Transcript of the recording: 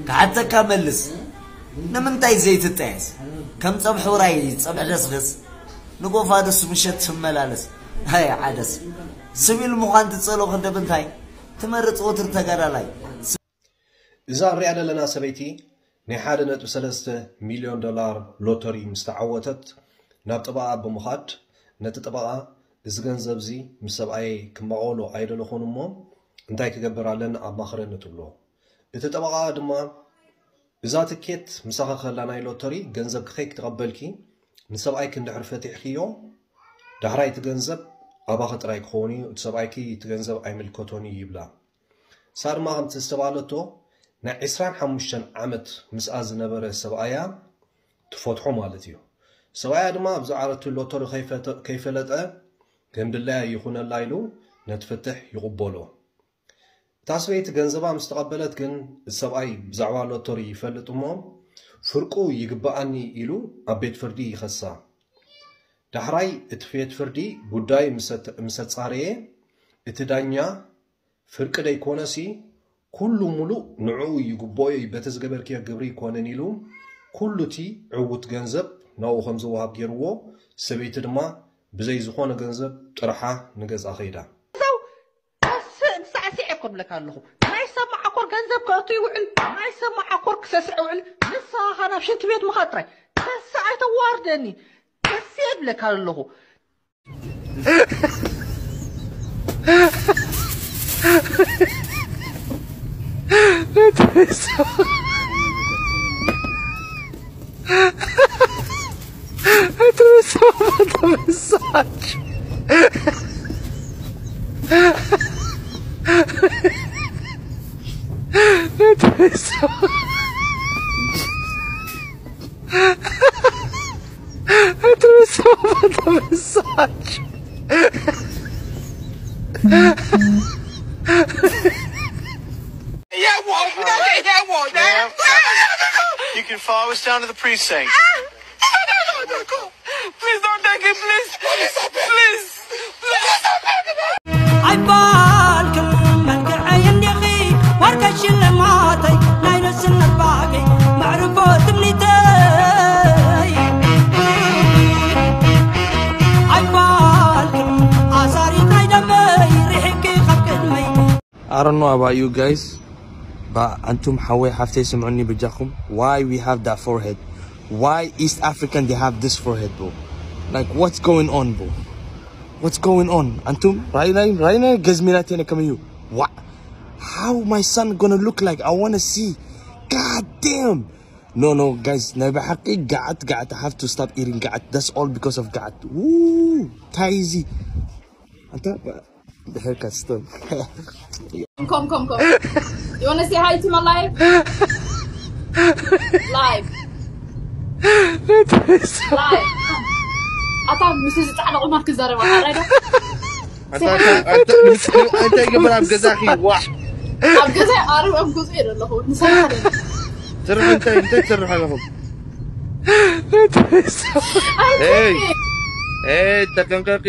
ክሓተካ መልስ። ንምንታይ ዘይትጣየስ? ከም ጸብሒ ውራይ ጸብሒ ደስደስ ንጎፋ ደሱ ምሸት ትመላለስ። ኣይ ዓደስ፣ ስቢል ምዃን ትጸሎ ክንደብ እንታይ ትመርጽ ወትር ተጋዳላይ። እዛ ንሪኣ ዘለና ሰበይቲ ናይ ሓደ ነጥቢ ሰለስተ ሚልዮን ዶላር ሎተሪ ምስ ተዓወተት ናብ ጠበቓ ብምኻድ ነቲ ጠበቓ እዚ ገንዘብ እዚ ምስ ሰብኣየይ ክማቐሎ ኣይደለኹን እሞ እንታይ ክገብር ኣለኒ ኣማኽረኒ ትብሎ። እቲ ጠበቓ ድማ እዛ ትኬት ምሳኺ ከላ ናይ ሎተሪ ገንዘብኪ ከይክትቐበልኪ ንሰብኣይኪ እንድሕር ፈቲሕክዮ ዳሕራይ እቲ ገንዘብ ኣባኺ ጥራይ ክኸውን እዩ፣ እቲ ሰብኣይኪ እቲ ገንዘብ ኣይምልከቶን እዩ ይብላ። ንሳ ድማ ከምቲ ዝተባህለቶ ናይ ዕስራን ሓሙሽተን ዓመት ምስኣ ዝነበረ ሰብኣያ ትፈትሖ ማለት እዩ። ሰብኣያ ድማ ብዛዕባ እቲ ሎተሪ ከይፈተ- ከይፈለጠ ከም ድላያ ይኹነላ ኢሉ ነቲ ፍትሕ ይቕበሎ። እታ ሰበይቲ ገንዘባ ምስ ተቐበለት ግን እቲ ሰብኣይ ብዛዕባ ሎተሪ ይፈልጥ እሞ ፍርቁ ይግበኣኒ ኢሉ ኣብ ቤት ፍርዲ ይኸሳ። ዳሕራይ እቲ ቤት ፍርዲ ጉዳይ ምስ ኣተ- ምስ ኣጻረየ እቲ ዳኛ ፍርቂ ደይኮነሲ ኩሉ ሙሉእ ንዕኡ ይግበኦ እዩ፣ በቲ ዝገበርክዮ ግብሪ ይኮነን ኢሉ ኩሉ እቲ ዕውት ገንዘብ ናብኡ ከም ዝወሃብ ገይርዎ፣ ሰበይቲ ድማ ብዘይ ዝኾነ ገንዘብ ጥርሓ ንገዝኣ ከይዳ። ሰው ተስእ ሳዕሲዕ እኮ ብለካ ኣለኹ። ናይ ሰብ መዓኮር ገንዘብ ከእቱ ይውዕል፣ ናይ ሰብ መዓኮር ክሰስዕ ይውዕል። ንስኻ ካብ ሽንቲ ቤት ምኻድ ጥራይ ተስእ ኣይተዋርደኒ። ተስእ ብለካ ኣለኹ። You can follow us down to the precinct. Please don't take it, please. Please. ኣይባልክን መልክዐይ እንዲኺ ወርቂ ሽልማተይ ናይ ነስነት ባገይ መዕርፎ ትምኒተይ ኣይባልክን ኣሳሪት ናይ ደመይ ርሕቂ ካብ ቅድመይ I don't know about you guys, but ኣንቱም ሓወይ ሓፍተይ ስምዑኒ በጃኹም. Why we have that forehead? Why East African they have this forehead, bro? Like, what's going on, bro? What's going on? ኣንቱም ራይ ራይ ራይ ናይ ገዝሚ ናቴነ ከመዩ? What? How my son gonna look like? I wanna see. God damn. No, no, guys, ናይ ብሓቂ ገዓት ገዓት I have to stop eating ገዓት. That's all because of ገዓት. Woo! ታይዚ. ኣንተ the haircut still. Come, come, come. You wanna say hi to my live? Live. Live. ኣታ ምስ እዚ ጻዕዳ ቁማር ክዛረብ ኣላ ዶ? እንታይ ገበር ኣብ ገዛኺ ዋዕ ኣብ ገዛ ኣረብ ኣብ ገዛ እየ ዘለኹ ንሰራሕ ኣለና ትርፍ እንታይ እንታይ ትሰርሑ ኣለኹም ኣይ ተጠንቀቂ